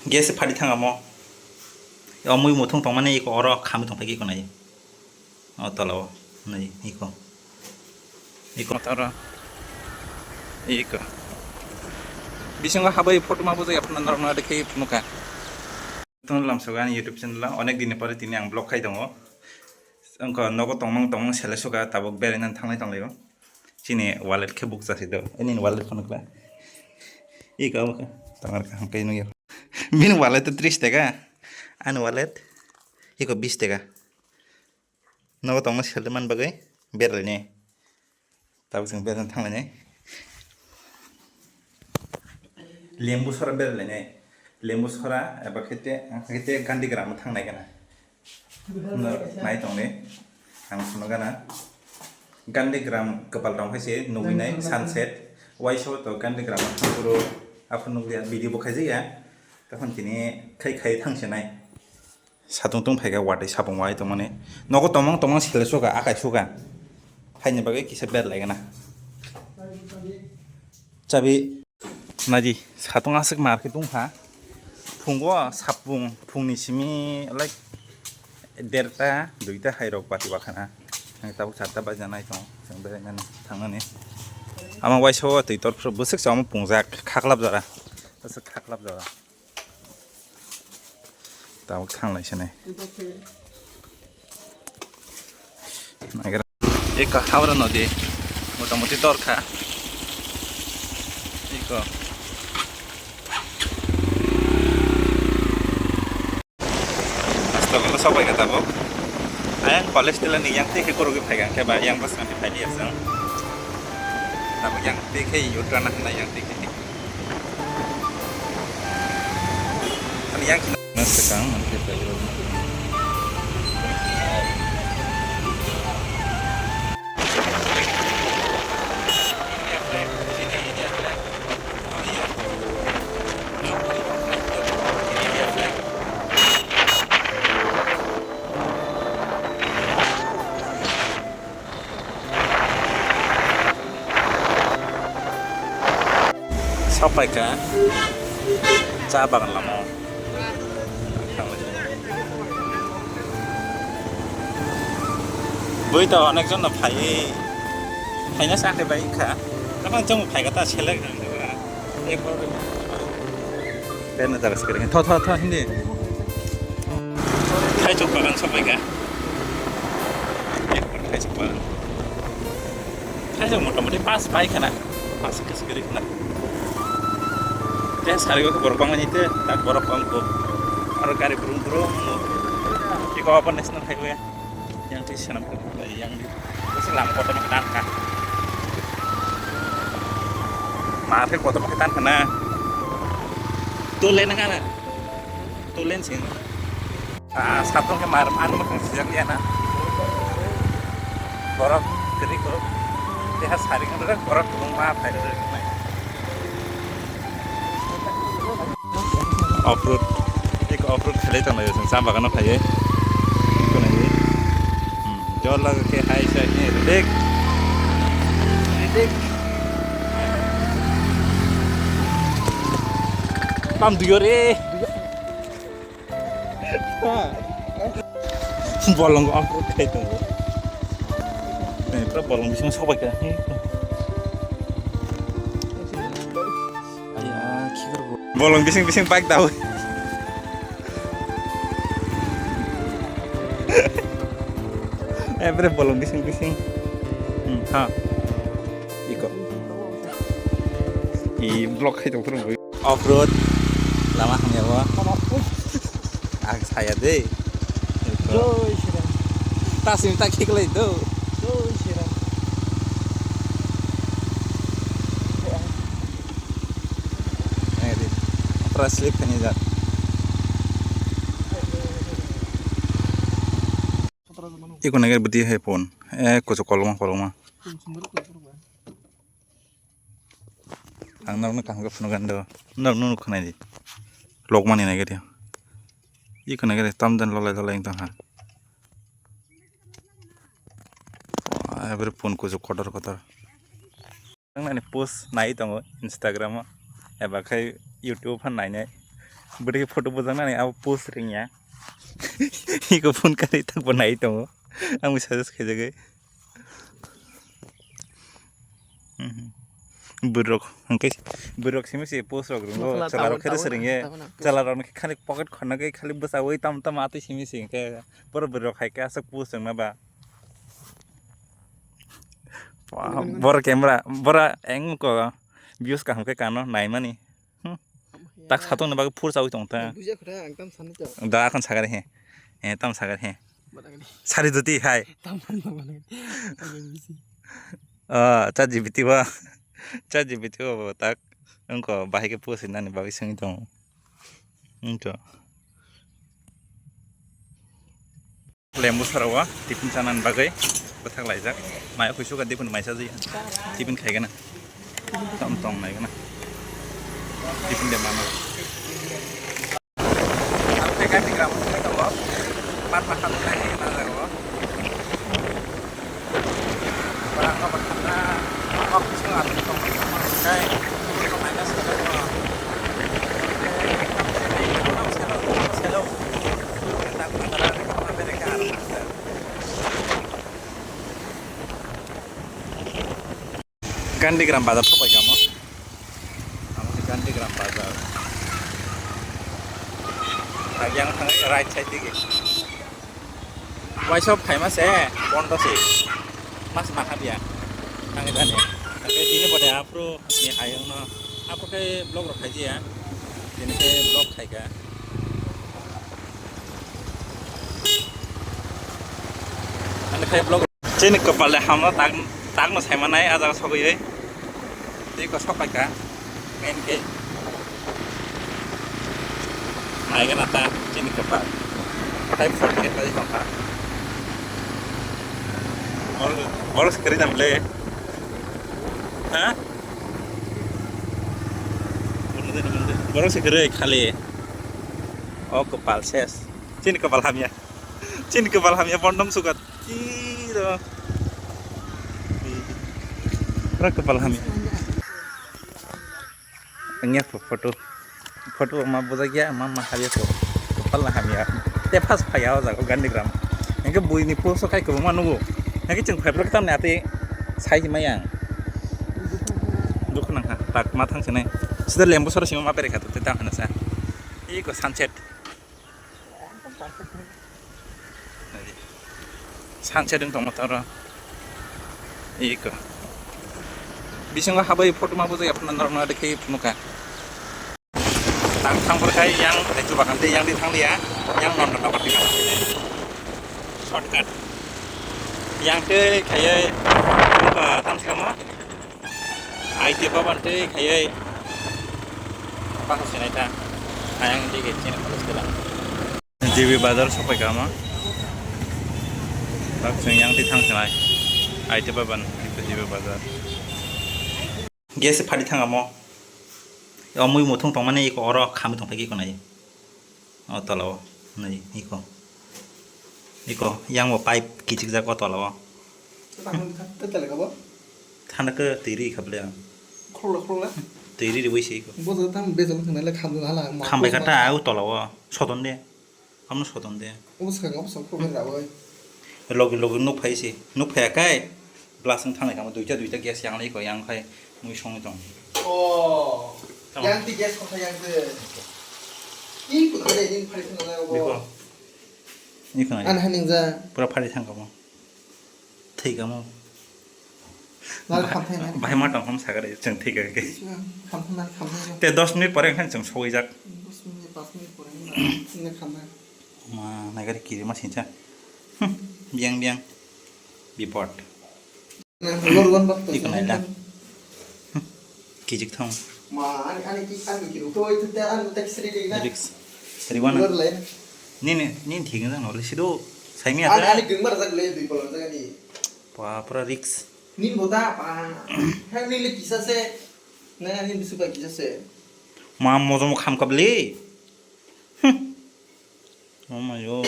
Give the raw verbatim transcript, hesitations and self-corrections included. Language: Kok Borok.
Gas phadi thang amo. O mui muthung tongmani iko oro khamwi tongphai iko nai. O tola o nai iko. Iko tara. Iko. Bisingo habai photo ma bujai apna norok na dekhe phunukha. Tong lamsogo ani YouTube channel o onek din ni pore tini ang vlog khai tongo. Wngkha nogo tongmang tongmang sele suka tabuk beraina thangnai tonglaio. Chini wallet khe bukcha si do. Ini wallet phano kla. Iko abo khe tangar kaham kai nungya. Bini wallet to tris taka. Ani wallet iko bis taka. Nogo tongma selde man bagwi berlaini. Tabuk chwng berlaini thanglaini. Lembu sora berlaini. Lembu sora eba khete khete Gandhi Gram thangnai kana. No, nai tong de. Ang sunu gana. Gandhi Gram kwpal tong khe se nugwi nai sunset. Waiso to Gandhi Gram puro aphuru nugwi video bo khaijaya. Tokon tini khai khai thang se nai. Satung tung phaikha watwi sapung wai tongmani. Nogo tongmang tongmang sele suka akai suka. Haini bagwi kisa ber laigana. Chabi. Naidi, satung aswk mar khe tongkha. Phungo sapung, phungni simi, like, derta, duita hai rok bati bakhana. Ang tabuk charta baja nai tong, chwng berai nani, thang nani. Ama waisa o twi tor phuru bwswk chama pungjak, khaklap jora. Bwswk khaklap jora. Tabuk thang lai sini. Eko Howrah nodi motamoti dorkha. Eko. Hostel o sopai kha tabuk. Ayang college tila ni yang tei khe korogwi phai kha, khe ba yang bwskango phai di aswng. Tabuk yang tei khe yutra na hwnna yang tei khe. Ani yang khe. Mas sekang, mantap, Pak. Sapaikha cha bagan lama o. Bui to onek jon no phai, phaina sa khe bai kha. Tamo chong phai kha ta selek. Bena jaga sekali. Tho, tho, tho, hindi. Thaisok bagan sopai kha. Ekbar thaisok bagan. Thaisok motamoti pas pai khana. Pas khe sekali khana. Tei sari o borok bangmani te, tak borok bang ko. Aro gari brum brum. Iko apa national highway. Yang twi swnam khe yang di. Bwswk lama kotorma khe tan kha. Ma khe kotorma khe tan kha na. Tulen kha na. Tulen sing. Ah, satung khe mar an ma khe sijak ya na. Borok kri ko. Teha sari kan borok ma phai. Off road, ek off road khalai tong lai chwng cham bagano phaiwi. Kunai. Hmm, jor laga khe hai sai ni dik. Dik. Tam duyo re. Bolong off road khai tongo. Eh, pura bolong bising sobai kha. Bolong bising bising bike daw. Every bolong bising bising. Hmm, ha. Iko. I block khai tong phuru. Off road. Lama hamya bo. Ang saya de. Joi Shri Ram. Ta simi ta khiklai do. Joi Shri Ram. Ayo di. Pura slip khaini jat. Iko nagari bwtwi hai phone. Eh, kuchuk kolokma kolokma. Ang norokno kaham khe phunukgani do. Norokno nuk khwnai di. Lokmani nai gari. I khwnai gari tamjani lolai lolai wng tongkha. Every phone kuchuk kotor kotor. Nang nani post nai tongo Instagram o. Eba khai YouTube phan nainai. Bwrwi photo bujaknani abo post ringya. Iko phone kari tak bo nai tongo. Ang bo suggest khaijagwi. Mhm. Bwrwirok hwnkhe bwrwirok simi se post rok ringo. Chwla rok khe tabuk ringye. Tabuk na post. Chwla rok khani pocket khorna gwi khali bwchawi tam tam atwi simi se hwnkhe borok bwrwirok hai khe aswk post rwngma ba. Wah, bora camera, bora ang ko views kaham khe kano naimani. Hmm. Tak satong ni bagwi phur chawi tong ta. Buja khwra ang tam sani to. Da akhon sagar he. Eh, tam sagar he. Sari duti hai. Tam sani to. Ah, chat G P T wa. Chat G P T wa bo tak. Ang ko bahai khe post nani bagwi sengwi tong. Ang to. Lembu sara o tiffin chanani bagwi bwthak laijak. Maya khuisu ka tiffin maisa jaya. Tiffin khaigana. Tom tong naigana. Tiffin de mano. Ang teka tigra mo tongo. Pat pat tam nai na jago. Gandhigram bazar sopai kamo. Amo khe Gandhigram bazar. Yang thangwi right side digi. Waisa phaima se bondo se. Mas maha biya. Thangwi jani. Tapi tini pada apro ni hayung no. Apro khe vlog rok khaiji ya. Tini khe vlog khaika. Ani khe vlog. Chini kwpal le hamno tak, takno saimanai a jaga sogwi. Tei ko sokaika. Main ke. Naigana ta chini kwpal. Tai forty eight bai tongkha. Bor, bor sekeri jam le. Ha? Bor sekeri khali. O kwpal ses. Chini kwpal hamya. Chini kwpal hamya bondom sugat. Tiro. Pura kwpal hamya. Wngya pho-, photo. Photo ma bujakya, ma, ma habya pho. Kwpal hamya. Te first phaiya o jaga Gandhigram. Hingke buini post o kai kwbangma nugo. Hingke chwng phaibrok tamni ati sai himai ang. Dukhu nangkha. Tak ma thang sinai. Sida lembu sora sima ma berekha to te tang hana sa. Iko sunset. Sunset wng tongma toro. Iko. Bisingo habai photo ma bujai aphano norok no dekhe phunukha. Tang thang phai yang chubakan tei yang di thang liya. Yang non non. Shortcut. Yang tei khayai phunukha tang samo. I T Bhavan tei khayai bangsa sinai ta. Ayang tei ke chini college tela. G B Bazar sopai kama. Bak sing yang tei thang sinai. I T Bhavan, G B Bazar. Gas phadi thang amo. Omui muthung tongmani iko oro khami tong phai iko nai. O tola o, nai, iko. Iko, yang bo pipe kichikjak o tola o. Tamo tha-, tha-, tele kabo? Thana khe twi ri kha ble. Khulokla, khulokla. Twi ri riwi se iko. Bo jaga tamo bejak wngkha nai le khamjak hala, ma. Khambai kha ta, o tola o. Sodon de. Amno sodon de. Obo swkang, obo swkang khulokla rawi. Logi logi nuk phai se. Nuk phai kai. Glass wng thanglai kamo duita duita gas yang lai ko yang khai mui songwi tong. Oh. Tamo. Yang ti gas kotha yang te. Ni kotha de ni phari thang na bo. Biko. Ni khna. An haning ja. Pura phari thang kamo. Thei kamo. Nal khamthai nai. Bahai ma tong ham sagare chwng thei ka ke. Khamthai nai, khamthai nai. Te dos minute pore khan chwng sogwi jak. Dos minute, panch minute pore ni khamthai. Ma nagari kiri ma sincha. Hmm, biang biang. Bipot. Lor wan bak to. Iko naila. Hmm, kijik thong. Ma, ani, ani ki, ani ki ruko itu te, ani te kisri di na. Riks. Riwana. Lor le. Ni, ni, ni thik na nole sido. Saimi ani, ata. Ani geng mar jak le dui kolor jak ani. Pa, pura riks. Ni bota pa. Hai ni le kisa se. Na, ani bisu pa kisa se. Ma, mojo mo kham kable. Hmm. Oh my God.